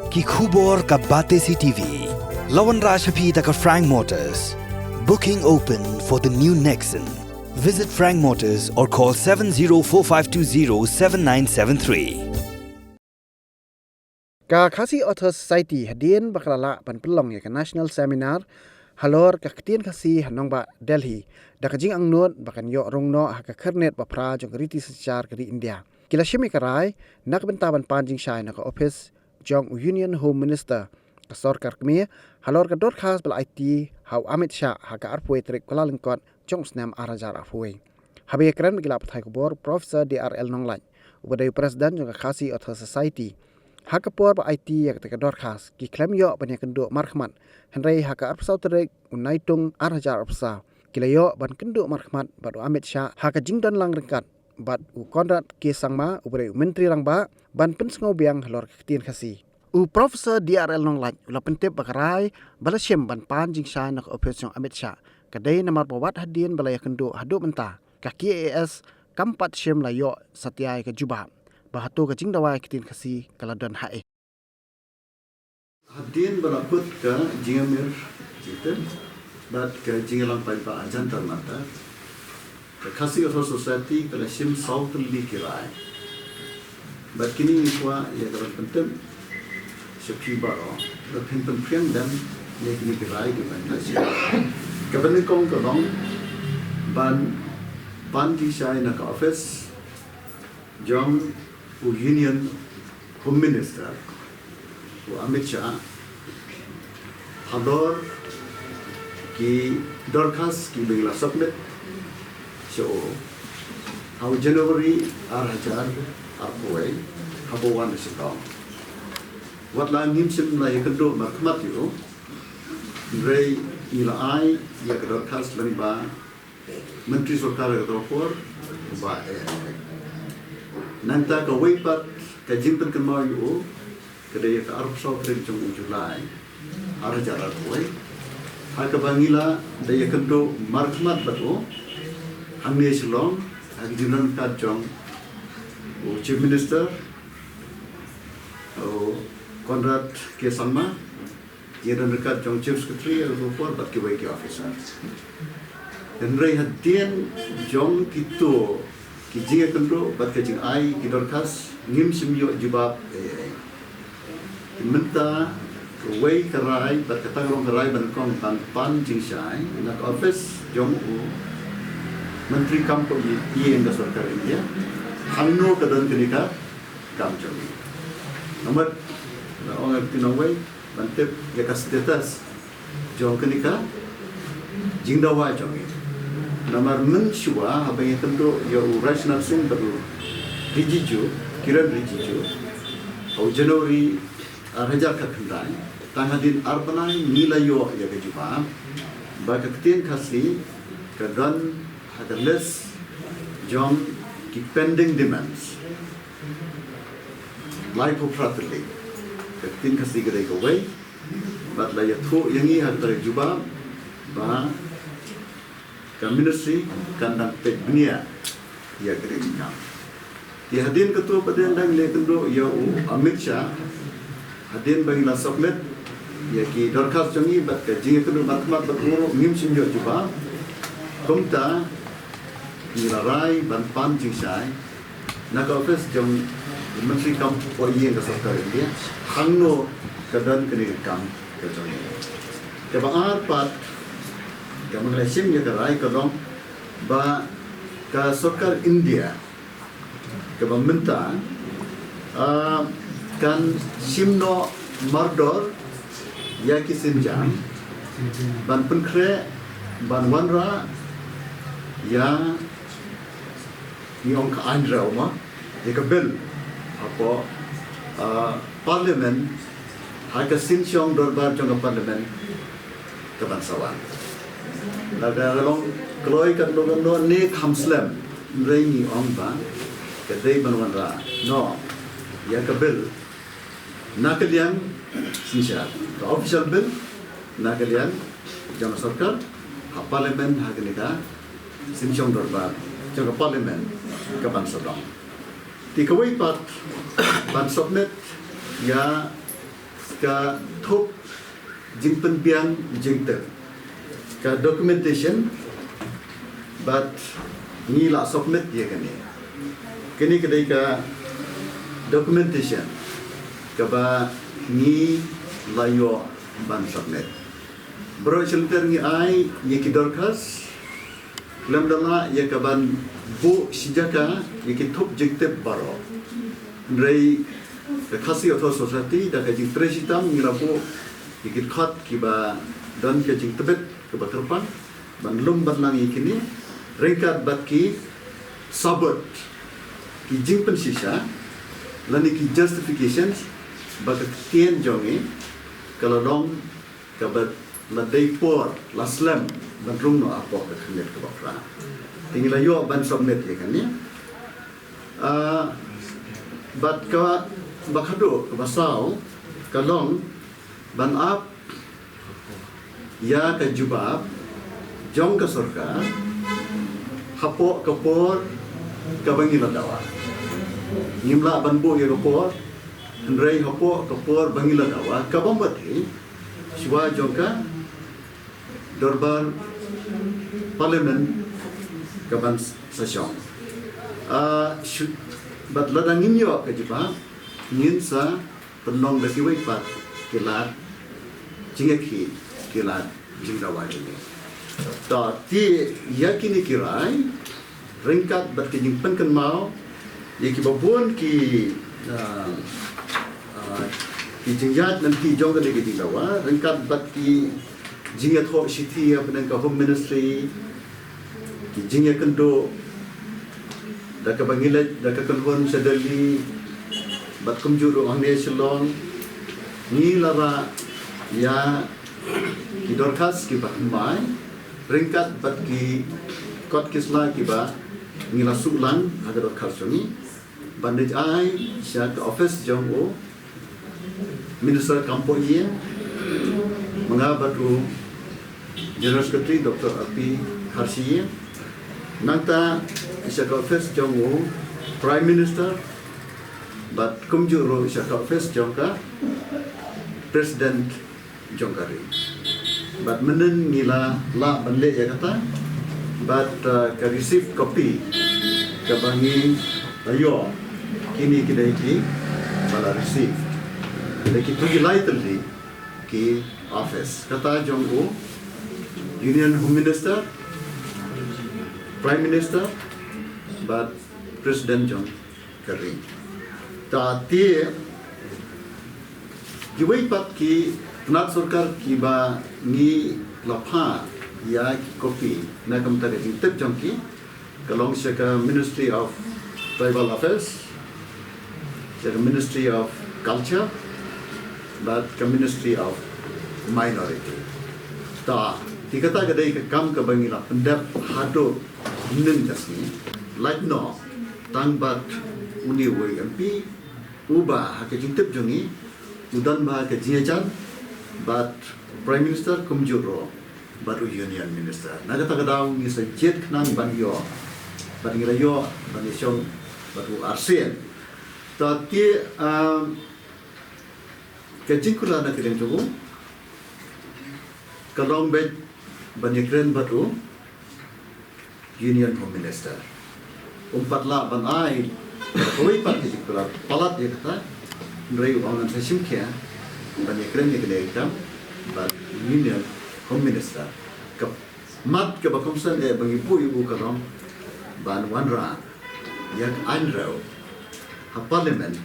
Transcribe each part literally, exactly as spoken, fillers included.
Ki khubor ka Batesi T V. La wanrah sha phi da ka Frank Motors. Booking open for the new Nexon. Visit Frank Motors or call seven zero four five two zero seven nine seven three. Ka Khasi Authors Society hadien ba ka la lah ban pynlong ïa ka National Seminar halor ka ktien Khasi ha nongbah Delhi, da ka jingangnud ba kan ïoh rung noh ha ka kyrnet ba phra jong ka riti synshar ka ri India. Ki la shim ïa ka rai na ka bynta ban pan jingshai na ka ophis jong u Union Home Minister ka sorkar kmie halor ka dorkhas ba la aiti ha u Amit Shah ha ka arphew tarik Kyllalyngkot jong u snem ar hajar arphew. Haba ïakren bad ki lad pathai khubor, Professor D R L Nonglait, uba dei u President jong ka Khasi Authors Society, ha ka por ba aiti ïa kata ka dorkhas, ki khlem ïoh ban ïakynduh markhmat, hynrei ha ka arphew saw tarik u Naitung ar hajar arphew saw, ki la ïoh ban kynduh markhmat bad u Amit Shah ha ka jingdon lang ryngkat bad u Conrad K Sangma, uba dei u Myntri Rangbah, ban pynsngew biang halor ka ktien Khasi. U Professor D R L Nonglait u la pyntip ba ka rai ba la shim ban pan jingshai na ka ophis jong Amit Shah ka dei namar ba wat hadien ba la ïakynduh haduh mynta, ka K A S kam pat shym la ïoh satia ïa ka jubab ba hato ka jingdawa ïa ka ktien Khasi ka la don haei. Hadien ba la kut ka jingïamir jingtip bad ka jingïalang paidbah ha Jantar Mantar, ka Khasi Authors Society ka la shim saw tylli ki rai. Bad kine ngi kwah ïa ka ban pyntip sha phi baroh ba phin pynphriang dem ïa kine ki rai kiba ngi la shim. Kaba nyngkong ka long ban pan jingshai na ka ophis jong u Union Home Minister, u Amit Shah, halor ki dorkhas kiba ngi la submit sha u ha u January ar hajar arphew wei, haba u wan na Shillong. Wat la ngim shym la ïakynduh markhmat ïa u, hynrei ngi la ai ïa ka dorkhas lyngba Myntri Sorkar ka por, Bah A N. Nangta kawei pat ka jingpynkynmaw ïa u ka dei ka arphew saw tarik jong u July ar hajar arphew wei, ha kaba ngi la dei ïakynduh markhmat bad u hangne Shillong ha ka jingdon ryngkat jong u Chief Minister, u Conrad K Sangma, ïa don ryngkat jong Chief Secretary, ïa ka por bad kiwei ki officer. Hynrei hadien jong kito ki jingïakynduh bad ka jingai ki dorkhas, ngim shym ïoh jubab ei ei. Mynta kawei ka rai bad kata ka long ka rai ba nyngkong ban pan jingshai na ka ophis jong u Myntri Kam Poh Ïing ka Sorkar India, hangno ka don kane ka kam jong ngi. Namar la ong ïa ka ktien nongwei ban tip ïa ka status jong kane ka jingdawa jong ngi. Namar mynshuwa haba ngi ïakynduh ïa u Rajnath Singh bad u Rijiju, Kiren Rijiju, ha u January ar hajar khatkhyndai, tang hadien ar bnai ngi la ïoh ïa ka jubab ba ka ktien Khasi ka don ha ka list jong ki pending demands. Laiphew phra tylli. Ka ktien Khasi ka dei kawei. Bad la ïathuh ïa ngi ha kata ka jubab ba ka ministry kan dang peit bniah ïa kane ka kam. Te hadien katto pat dang leh kynduh ïa u Amit Shah, hadien ba ngi la submit ïa ki dorkhas jong ngi bad ka jingïakynduh markhmat bad u ruh ngim shym ïoh jubab. Kumta ngi la rai ban pan jingshai na ka office jong u Myntri Kam Poh Ïing ka Sorkar India, hangno ka don kane ka kam ka jong ngi. Kaba ar pat, kaba ngi la shim ïa ka rai ka long ba ka Sorkar India kaba mynta, ah, kan shim noh mardor ïa ki sienjam ban pynkhreh ban wanrah ïa, ngi ong ka aiñ rew ma, ïa ka bill hapoh, ah, Parliament, ha ka synshong dorbar jong ka Parliament kaban sa wan. Lada ka long kloi katno katno ne kham slem, hynrei ngi ong ba ka dei ban wanrah noh ïa ka bill na ka liang synshar, ka official bill na ka liang jong ka sorkar ha Parliament, ha kane ka synshong dorbar jong ka Parliament kaban sa long. Te kawei pat, ban submit ïa Ka thup jingpynbiang jingtip, ka documentation, bad ngi la submit ïa kane. Kane ka dei ka documentation kaba ngi la ïoh ban submit. Baroh shi lynter ngi ai ïa ki dorkhas, lem da la ïa ka ban buh shi jaka ïa ki thup jingtip baroh. Hynrei ka Khasi Authors' Society da ka jingtrei shitom ngi la buh ïa ki dkhot kiba don ka jingtbit kaba kyrpang ban lum ban lang ïa kine ryngkat bad ki sabut, ki jingpynshisha lane ki justifications ba ka ktien jong ngi ka la long kaba la dei por la slem ban rung noh hapoh ka khyrnit kaba phra. Te ngi la ïoh ban submit ïa kane. Ah, bad kaba khadduh, kaba saw ka long ban ap ïa ka jubab jong ka sorkar hapoh ka por kaba ngi la dawa. Ngim lah ban buh ïa ka por, hynrei hapoh ka por ba ngi la dawa, kaba mut hi shuwa jong ka dorbar parliament ka ban sa shong. Ah, shu-, bad lada ngin ïoh ka jubab, ngin sa pynlong da kiwei pat ki lad jingïakhih, ki lad jingdawa jong ngi. To, te ïa kine ki rai ryngkat bad ki jingpynkynmaw ïa kiba bun ki, ah, ah, ki jingïaid lynti jong kane ka jingdawa, ryngkat bad ki jingïathoh shithi hapdeng ka Home Ministry, ki jingïakynduh da kaba ngi leit da ka kynhun sha Delhi bad kumjuh ruh hangne Shillong, ngi la rah ïa ki dorkhas kiba thymmai ryngkat bad ki kot ki sla kiba ngi la shu lang ha ka dorkhas jong ngi ban leit ai sha ka office jong u Minister kam poh ïing, ma nga bad u General Secretary Doctor R P Kharshi ïing, nangta sha ka office jong u Prime Minister bad kumjuh ruh sha ka office jong ka President jong ka ri. Bad mynnin ngi la lah ban leh ïa kata, bad, uh, ka receive copy kaba ngi la ïoh, kine ki dei kiba la receive da kitu ki lai tylli ki office, kata jong u Union Home Minister, Prime Minister bad President jong ka ri. Ta te kiwei pat ki tnat sorkar kiba ngi la phah ïa ki copy na ka bynta ka jingtip jong ki, ka long sha ka Ministry of Tribal Affairs, sha ka Ministry of Culture bad ka Ministry of Minority. Ta te kata ka dei ka kam kaba ngi la pyndep haduh mynnin ka sngi. Lait noh tang bad une u M P uba ha ka jingtip jong ngi u don ba ha ka jingïajan bad Prime Minister kumjuh ruh bad u Union Minister. Na kata ka daw ngi sa jied khnang ban ïoh, bad ngi la ïoh ban ïashong bad u arsien. Ta te, um, ka jingkular na ka liang jong u ka long beit ban ïakren bad u Union Home Minister. Um pat lah ban ai kawei pat ka jingkular palat ïa kata, hynrei u ong ngan sa shim khia ban ïakren ïa kane ka kam bad Union Home Minister. Ka mat kaba kongsan eh ba ngi buh ïa u ka long ban wanrah ïa ka aiñ rew ha Parliament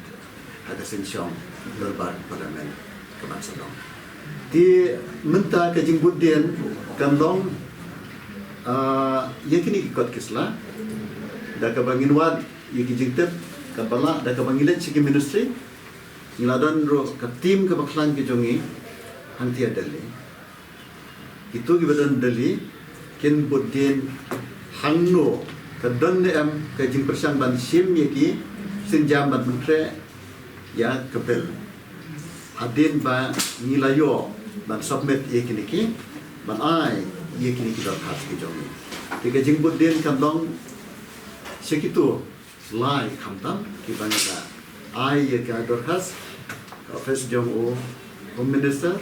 ha ka seng shong dorbar Parliament ka ban sa long. Te mynta ka jingbud dien kan long, ah, ïa kine ki kot ki sla da kaba ngin wad ïa ki jingtip, kaba lah da kaba ngi leit sha ki ministry. Ngi la don ruh ka team kaba khlaiñ ka jong ngi hangtei ha Delhi. Kitu kiba don Delhi kin bud dien hangno ka don ne em ka jingpyrshang ban shim ïa ki sienjam ban pynkhreh ïa ka bill. Hadien ba ngi la ïoh ban submit ïa kine ki, ban ai ïa kine ki dorkhas ki jong ngi. Te ka jingbud dien kan long sha kitu lai khamtam kiba ngi la ai ïa ka dorkhas, ka office jong u Home Minister,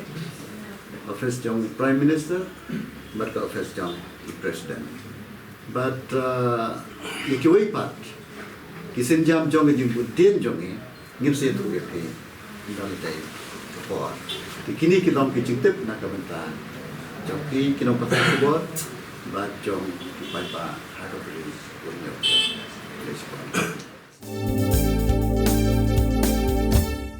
office jong Prime Minister, bad ka office jong i President. Bad uh, ïa kiwei pat ki sienjam jong ka jingbuddien jong ngi, ngim sa ïathuh ïa phi. Dang dei ka por. Te kine ki long ki jingtip na ka bynta jong phi ki nongpathai khubor bad jong ki paidbah ha ka Ri Wahynñiewtrep.